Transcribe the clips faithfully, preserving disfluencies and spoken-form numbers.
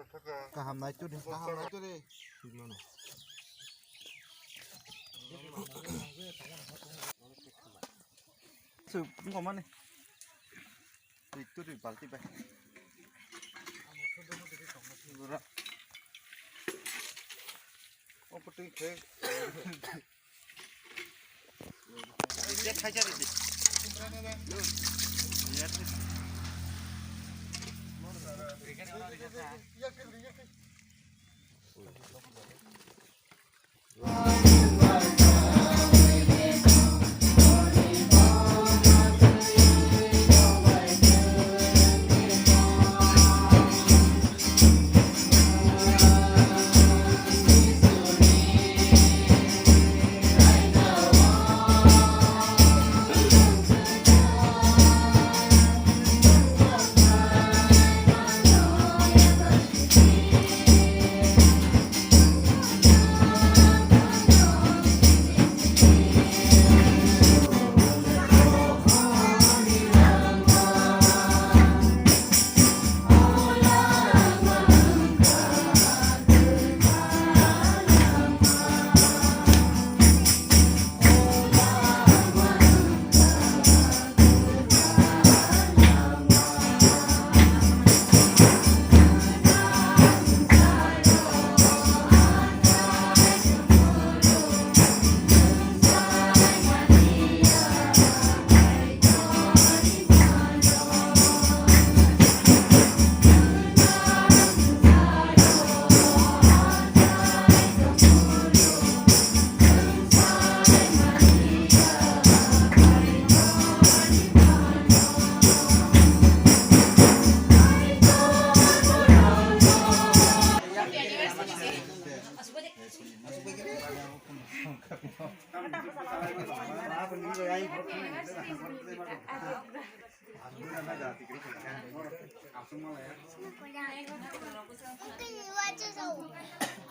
Kaham nai turi, kaham nai turi. Su, wngkha mani. Twi turi balti bai. Bura. O kuting khe.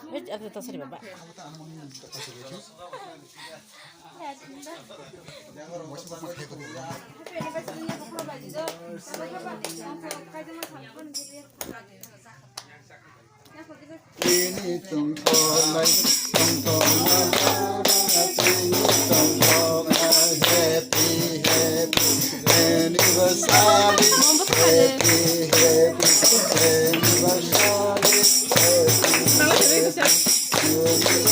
Wait, aku tak seri, Bapak. Tini tongthok lai, tongthok lai, tini tongthok lai, happy, happy anniversary, happy, happy anniversary, happy, happy anniversary.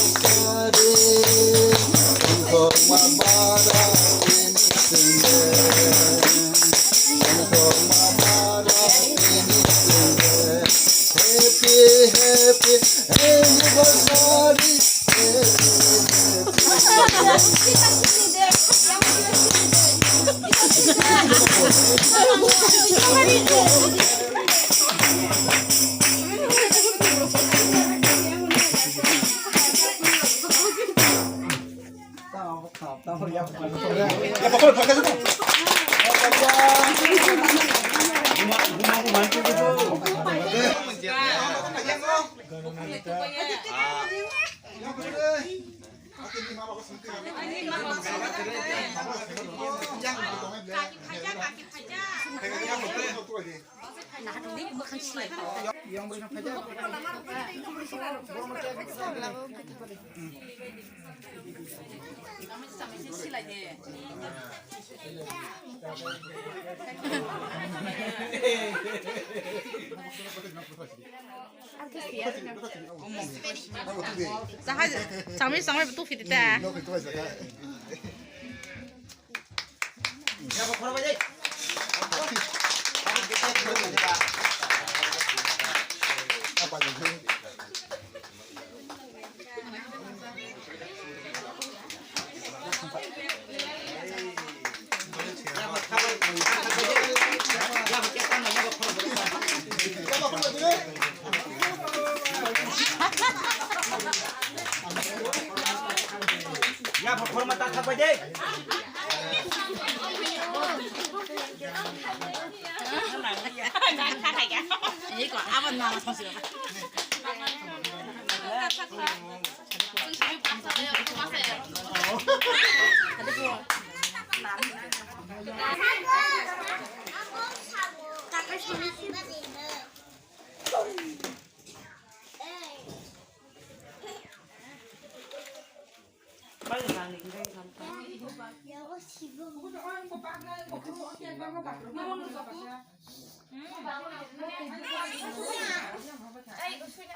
Tongthok ma bara tini sende, tongthok ma bara tini sende. Happy, happy anniversary. Chahai, changmai tu khiti ta. Ya, phorma ta thak bai de. Iko, aban mama thang sila.